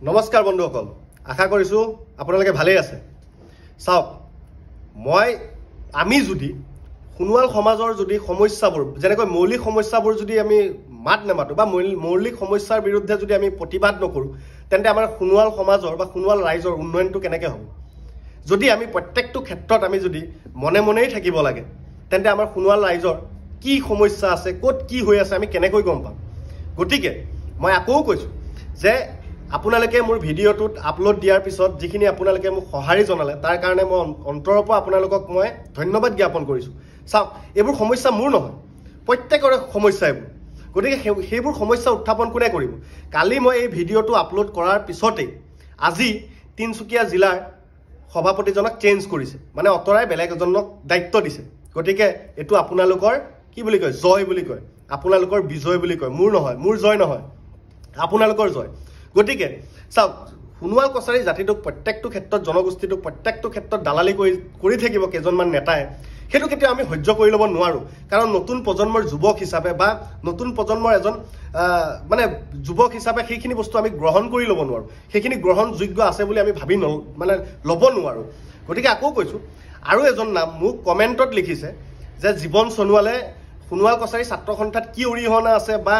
নমস্কাৰ বন্ধুসকল, আশা কৰিছোঁ আপোনালোকে ভালেই আছে। চাওক, আমি যদি সোণোৱাল সমাজৰ যদি সমস্যাবোৰ, যেনেকৈ মৌলিক সমস্যাবোৰ যদি আমি মাত নামাতো বা মৌলিক সমস্যাৰ বিৰুদ্ধে যদি আমি প্ৰতিবাদ নকৰোঁ, তেন্তে আমাৰ সোণোৱাল সমাজৰ বা সোণোৱাল ৰাইজৰ উন্নয়নটো কেনেকৈ হ'ব? যদি আমি প্ৰত্যেকটো ক্ষেত্ৰত আমি যদি মনে মনেই থাকিব লাগে, তেন্তে আমাৰ সোণোৱাল ৰাইজৰ কি সমস্যা আছে, ক'ত কি হৈ আছে আমি কেনেকৈ গম পাম? গতিকে মই আকৌ কৈছোঁ যে আপোনালোকে মোৰ ভিডিঅ'টোত আপলোড দিয়াৰ পিছত যিখিনি আপোনালোকে মোক সঁহাৰি জনালে, তাৰ কাৰণে মই অন্তৰৰ পৰা আপোনালোকক মই ধন্যবাদ জ্ঞাপন কৰিছোঁ। চাওক, এইবোৰ সমস্যা মোৰ নহয়, প্ৰত্যেকৰে সমস্যা এইবোৰ। গতিকে সেইবোৰ সমস্যা উত্থাপন কোনে কৰিব? কালি মই এই ভিডিঅ'টো আপলোড কৰাৰ পিছতেই আজি তিনিচুকীয়া জিলাৰ সভাপতিজনক চেঞ্জ কৰিছে, মানে অঁতৰাই বেলেগ এজনক দায়িত্ব দিছে। গতিকে এইটো আপোনালোকৰ কি বুলি কয়, জয় বুলি কয়, আপোনালোকৰ বিজয় বুলি কয়, মোৰ নহয়, মোৰ জয় নহয়, আপোনালোকৰ জয়। গতিকে চাওক, সোণোৱাল কছাৰী জাতিটোক প্ৰত্যেকটো ক্ষেত্ৰত, জনগোষ্ঠীটোক প্ৰত্যেকটো ক্ষেত্ৰত দালালি কৰি থাকিব কেইজনমান নেতাই, সেইটো কেতিয়াও আমি সহ্য কৰি ল'ব নোৱাৰোঁ। কাৰণ নতুন প্ৰজন্মৰ যুৱক হিচাপে বা নতুন প্ৰজন্মৰ এজন মানে যুৱক হিচাপে সেইখিনি বস্তু আমি গ্ৰহণ কৰি ল'ব নোৱাৰোঁ, সেইখিনি গ্ৰহণযোগ্য আছে বুলি আমি ভাবি মানে ল'ব নোৱাৰোঁ। গতিকে আকৌ কৈছোঁ, আৰু এজন নাম মোক কমেণ্টত লিখিছে যে জীৱন সোণোৱালে সোণোৱাল কছাৰী ছাত্ৰ সন্থাত কি অৰিহণা আছে বা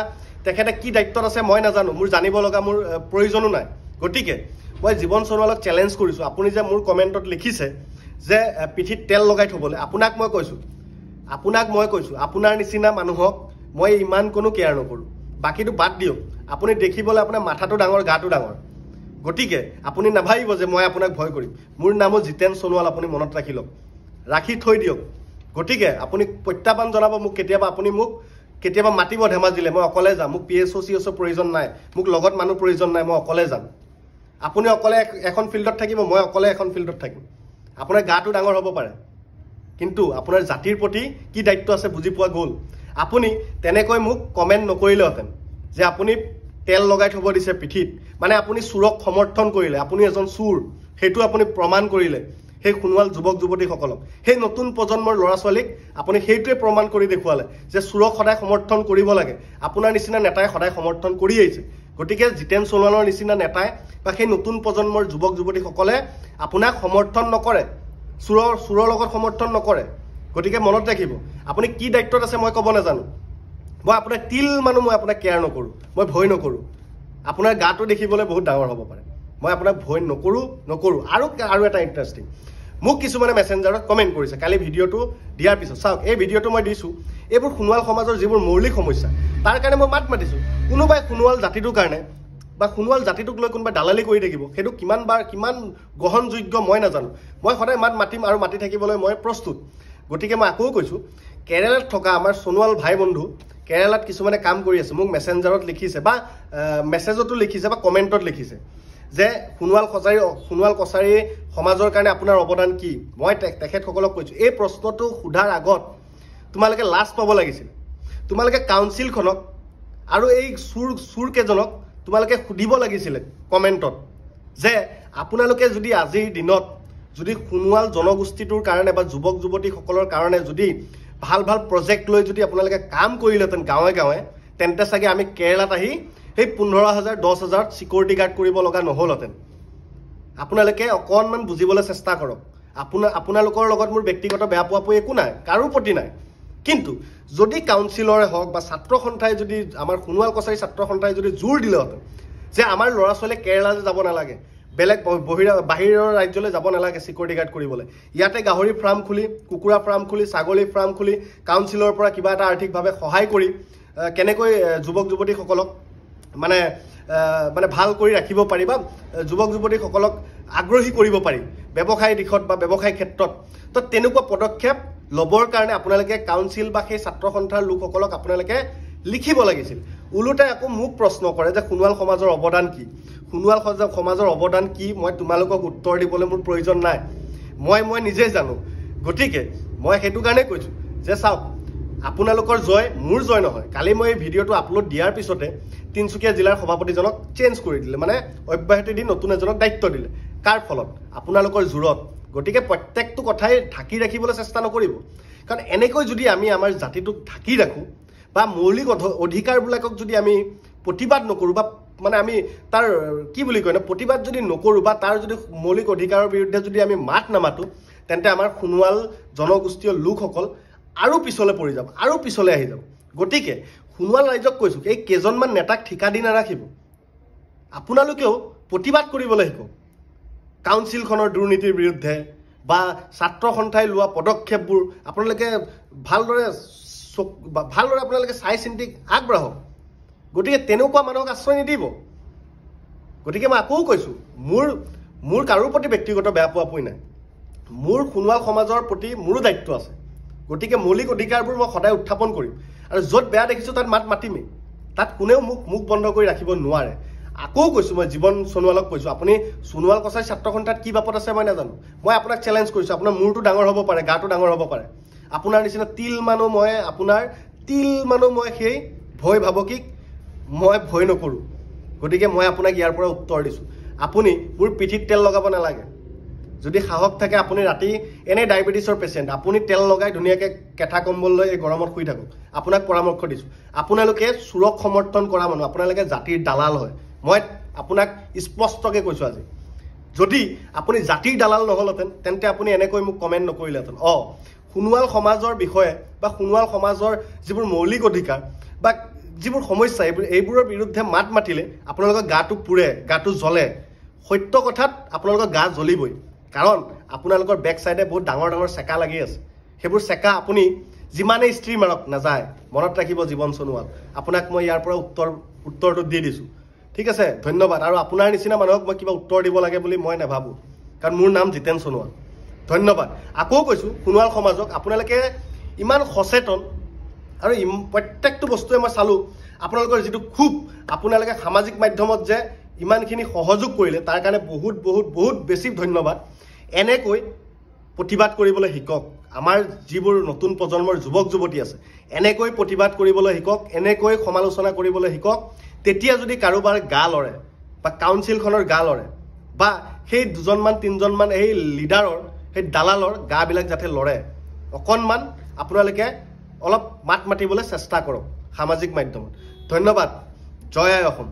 তেখেতে কি দায়িত্বত আছে মই নাজানো, মোৰ জানিব লগা মোৰ প্ৰয়োজনো নাই। গতিকে মই জীৱন সোণোৱালক চেলেঞ্জ কৰিছোঁ, আপুনি যে মোৰ কমেণ্টত লিখিছে যে পিঠিত তেল লগাই থ'বলৈ, আপোনাক মই কৈছোঁ, আপোনাৰ নিচিনা মানুহক মই ইমান কোনো কেয়াৰ নকৰোঁ। বাকীটো বাদ দিয়ক, আপুনি দেখিবলৈ আপোনাৰ মাথাটো ডাঙৰ, গাটো ডাঙৰ, গতিকে আপুনি নাভাবিব যে মই আপোনাক ভয় কৰিম। মোৰ নামো জিতেন সোণোৱাল, আপুনি মনত ৰাখি লওক, ৰাখি থৈ দিয়ক। গতিকে আপুনি প্ৰত্যাহ্বান জনাব মোক কেতিয়াবা, আপুনি মোক কেতিয়াবা মাতিব ধেমাজিলে, মই অকলে যাম, মোক পি এছ অ' চি এছ অ' প্ৰয়োজন নাই, মোক লগত মানুহ প্ৰয়োজন নাই, মই অকলে যাম। আপুনি অকলে এখন ফিল্ডত থাকিব, মই অকলে এখন ফিল্ডত থাকিম। আপোনাৰ গাটো ডাঙৰ হ'ব পাৰে, কিন্তু আপোনাৰ জাতিৰ প্ৰতি কি দায়িত্ব আছে বুজি পোৱা গ'ল। আপুনি তেনেকৈ মোক কমেণ্ট নকৰিলেহেঁতেন যে আপুনি তেল লগাই থ'ব দিছে পিঠিত, মানে আপুনি চোৰক সমৰ্থন কৰিলে, আপুনি এজন চোৰ, সেইটো আপুনি প্ৰমাণ কৰিলে সেই সোণোৱাল যুৱক যুৱতীসকলক, সেই নতুন প্ৰজন্মৰ ল'ৰা ছোৱালীক আপুনি সেইটোৱে প্ৰমাণ কৰি দেখুৱালে যে চোৰক সদায় সমৰ্থন কৰিব লাগে। আপোনাৰ নিচিনা নেতাই সদায় সমৰ্থন কৰি আহিছে। গতিকে জিতেন সোণোৱালৰ নিচিনা নেতাই বা সেই নতুন প্ৰজন্মৰ যুৱক যুৱতীসকলে আপোনাক সমৰ্থন নকৰে, চোৰৰ লগত সমৰ্থন নকৰে। গতিকে মনত ৰাখিব, আপুনি কি দায়িত্বত আছে মই ক'ব নাজানো, মই আপোনাক তিল মানুহ, মই আপোনাক কেয়াৰ নকৰোঁ, মই ভয় নকৰোঁ। আপোনাৰ গাটো দেখিবলৈ বহুত ডাঙৰ হ'ব পাৰে, মই আপোনাক ভয় নকৰোঁ। আৰু এটা ইণ্টাৰেষ্টিং, মোক কিছুমানে মেছেঞ্জাৰত কমেণ্ট কৰিছে কালি ভিডিঅ'টো দিয়াৰ পিছত। চাওক, এই ভিডিঅ'টো মই দিছোঁ, এইবোৰ সোণোৱাল সমাজৰ যিবোৰ মৌলিক সমস্যা, তাৰ কাৰণে মই মাত মাতিছোঁ। কোনোবাই সোণোৱাল জাতিটোৰ কাৰণে বা সোণোৱাল জাতিটোক লৈ কোনোবাই দালালি কৰি থাকিব, সেইটো কিমান বাৰ কিমান গ্ৰহণযোগ্য মই নাজানো। মই সদায় মাত মাতিম আৰু মাতি থাকিবলৈ মই প্ৰস্তুত। গতিকে মই আকৌ কৈছোঁ, কেৰেলাত থকা আমাৰ সোণোৱাল ভাই বন্ধু, কেৰেলাত কিছুমানে কাম কৰি আছে, মোক মেছেঞ্জাৰত লিখিছে বা মেছেজতো লিখিছে বা কমেণ্টত লিখিছে যে সোণোৱাল কছাৰী সমাজৰ কাৰণে আপোনাৰ অৱদান কি? মই তেখেতসকলক কৈছোঁ, এই প্ৰশ্নটো সোধাৰ আগত তোমালোকে লাজ পাব লাগিছিল। তোমালোকে কাউন্সিলখনক আৰু এই চোৰকেইজনক তোমালোকে সুধিব লাগিছিলে কমেণ্টত যে আপোনালোকে যদি আজিৰ দিনত যদি সোণোৱাল জনগোষ্ঠীটোৰ কাৰণে বা যুৱক যুৱতীসকলৰ কাৰণে যদি ভাল ভাল প্ৰজেক্ট লৈ যদি আপোনালোকে কাম কৰিলেহেঁতেন গাঁৱে গাঁৱে, তেন্তে চাগে আমি কেৰেলাত আহি সেই 15,000 10,000 ছিকিউৰিটি গাৰ্ড কৰিব লগা নহ'লহেঁতেন। আপোনালোকে অকণমান বুজিবলৈ চেষ্টা কৰক। আপোনালোকৰ লগত মোৰ ব্যক্তিগত বেয়া পোৱা পুই একো নাই, কাৰো প্ৰতি নাই। কিন্তু যদি কাউন্সিলৰে হওক বা ছাত্ৰ সন্থাই যদি, আমাৰ সোণোৱাল কছাৰী ছাত্ৰ সন্থাই যদি জোৰ দিলেহেঁতেন যে আমাৰ ল'ৰা ছোৱালীয়ে কেৰেলালৈ যাব নালাগে, বেলেগ বাহিৰৰ ৰাজ্যলৈ যাব নালাগে ছিকিউৰিটি গাৰ্ড কৰিবলৈ, ইয়াতে গাহৰি ফাৰ্ম খুলি, কুকুৰা ফাৰ্ম খুলি, ছাগলী ফাৰ্ম খুলি কাউন্সিলৰ পৰা কিবা এটা আৰ্থিকভাৱে সহায় কৰি কেনেকৈ যুৱক যুৱতীসকলক মানে মানে ভাল কৰি ৰাখিব পাৰি বা যুৱক যুৱতীসকলক আগ্ৰহী কৰিব পাৰি ব্যৱসায় দিশত বা ব্যৱসায় ক্ষেত্ৰত, তো তেনেকুৱা পদক্ষেপ ল'বৰ কাৰণে আপোনালোকে কাউন্সিল বা সেই ছাত্ৰ সন্থাৰ লোকসকলক আপোনালোকে লিখিব লাগিছিল। ওলোটাই আকৌ মোক প্ৰশ্ন কৰে যে সোণোৱাল সমাজৰ অৱদান কি? সোণোৱাল সমাজৰ অৱদান কি মই তোমালোকক উত্তৰ দিবলৈ মোৰ প্ৰয়োজন নাই, মই নিজেই জানো। গতিকে মই সেইটো কাৰণেই কৈছোঁ যে চাওক, আপোনালোকৰ জয় মোৰ জয় নহয়। কালি মই এই ভিডিঅ'টো আপলোড দিয়াৰ পিছতে তিনিচুকীয়া জিলাৰ সভাপতিজনক চেঞ্জ কৰি দিলে, মানে অব্যাহতি দি নতুন এজনক দায়িত্ব দিলে। কাৰ ফলত? আপোনালোকৰ জোৰত। গতিকে প্ৰত্যেকটো কথাই ঢাকি ৰাখিবলৈ চেষ্টা নকৰিব, কাৰণ এনেকৈ যদি আমি আমাৰ জাতিটোক ঢাকি ৰাখোঁ বা মৌলিক অধিকাৰবিলাকক যদি আমি প্ৰতিবাদ নকৰোঁ বা মানে আমি তাৰ কি বুলি কয় ন, প্ৰতিবাদ যদি নকৰোঁ বা তাৰ যদি মৌলিক অধিকাৰৰ বিৰুদ্ধে যদি আমি মাত নামাতোঁ, তেন্তে আমাৰ সোণোৱাল জনগোষ্ঠীয় লোকসকল আৰু পিছলৈ পৰি যাব, আৰু পিছলৈ আহি যাব। গতিকে সোণোৱাল ৰাইজক কৈছোঁ, এই কেইজনমান নেতাক ঠিকা দি নাৰাখিব, আপোনালোকেও প্ৰতিবাদ কৰিবলৈ শিকক। কাউন্সিলখনৰ দুৰ্নীতিৰ বিৰুদ্ধে বা ছাত্ৰ সন্থাই লোৱা পদক্ষেপবোৰ আপোনালোকে ভালদৰে ভালদৰে আপোনালোকে চাই চিন্তি আগবাঢ়ক। গতিকে তেনেকুৱা মানুহক আশ্ৰয় নিদিব। গতিকে মই আকৌ কৈছোঁ, মোৰ কাৰোৰ প্ৰতি ব্যক্তিগত বেয়া পোৱা পুই নাই, মোৰ সোণোৱাল সমাজৰ প্ৰতি মোৰো দায়িত্ব আছে। গতিকে মৌলিক অধিকাৰবোৰ মই সদায় উত্থাপন কৰিম, আৰু য'ত বেয়া দেখিছোঁ তাত মাত মাতিমেই, তাত কোনেও মোক মুখ বন্ধ কৰি ৰাখিব নোৱাৰে। আকৌ কৈছোঁ, মই জীৱন সোণোৱালক কৈছোঁ, আপুনি সোণোৱাল কছাৰী ছাত্ৰ সন্থাত কি বাপত আছে মই নাজানো, মই আপোনাক চেলেঞ্জ কৰিছোঁ। আপোনাৰ মূৰটো ডাঙৰ হ'ব পাৰে, গাটো ডাঙৰ হ'ব পাৰে, আপোনাৰ নিচিনা তিল মানুহ মই, আপোনাৰ তিল মানুহ মই সেই ভয় ভাবকিক মই ভয় নকৰোঁ। গতিকে মই আপোনাক ইয়াৰ পৰা উত্তৰ দিছোঁ, আপুনি মোৰ পিঠিত তেল লগাব নালাগে। যদি সাহস থাকে আপুনি ৰাতি এনেই ডায়েবেটিছৰ পেচেণ্ট, আপুনি তেল লগাই ধুনীয়াকৈ কেঁথা কম্বল লৈ এই গৰমত শুই থাকক। আপোনাক পৰামৰ্শ দিছোঁ, আপোনালোকে চোৰক সমৰ্থন কৰা মানুহ, আপোনালোকে জাতিৰ দালাল হয়। মই আপোনাক স্পষ্টকৈ কৈছোঁ আজি, যদি আপুনি জাতিৰ দালাল নহ'লহেঁতেন তেন্তে আপুনি এনেকৈ মোক কমেণ্ট নকৰিলেহেঁতেন। সোণোৱাল সমাজৰ বিষয়ে বা সোণোৱাল সমাজৰ যিবোৰ মৌলিক অধিকাৰ বা যিবোৰ সমস্যা, এইবোৰৰ বিৰুদ্ধে মাত মাতিলে আপোনালোকৰ গাটো পুৰে, গাটো জ্বলে। সত্য কথাত আপোনালোকৰ গা জ্বলিবই, কাৰণ আপোনালোকৰ বেক চাইডে বহুত ডাঙৰ ডাঙৰ চেকা লাগি আছে। সেইবোৰ চেকা আপুনি যিমানেই স্ত্ৰী মাৰক নাযায়। মনত ৰাখিব জীৱন সোণোৱাল, আপোনাক মই ইয়াৰ পৰা উত্তৰটো দি দিছোঁ। ঠিক আছে, ধন্যবাদ। আৰু আপোনাৰ নিচিনা মানুহক মই কিবা উত্তৰ দিব লাগে বুলি মই নাভাবোঁ, কাৰণ মোৰ নাম জিতেন সোণোৱাল। ধন্যবাদ। আকৌ কৈছোঁ, সোণোৱাল সমাজক আপোনালোকে ইমান সচেতন আৰু প্ৰত্যেকটো বস্তুৱে মই চালোঁ, আপোনালোকৰ যিটো ক্ষোভ, আপোনালোকে সামাজিক মাধ্যমত যে ইমানখিনি সহযোগ কৰিলে তাৰ কাৰণে বহুত বহুত বহুত বেছি ধন্যবাদ। এনেকৈ প্ৰতিবাদ কৰিবলৈ শিকক। আমাৰ যিবোৰ নতুন প্ৰজন্মৰ যুৱক যুৱতী আছে, এনেকৈ প্ৰতিবাদ কৰিবলৈ শিকক, এনেকৈ সমালোচনা কৰিবলৈ শিকক। তেতিয়া যদি কাৰোবাৰ গা লৰে বা কাউন্সিলখনৰ গা লৰে বা সেই দুজনমান তিনিজনমান এই লিডাৰৰ, সেই দালালৰ গাবিলাক যাতে লৰে, অকণমান আপোনালোকে অলপ মাত মাতিবলৈ চেষ্টা কৰক সামাজিক মাধ্যমত। ধন্যবাদ। জয় আই অসম।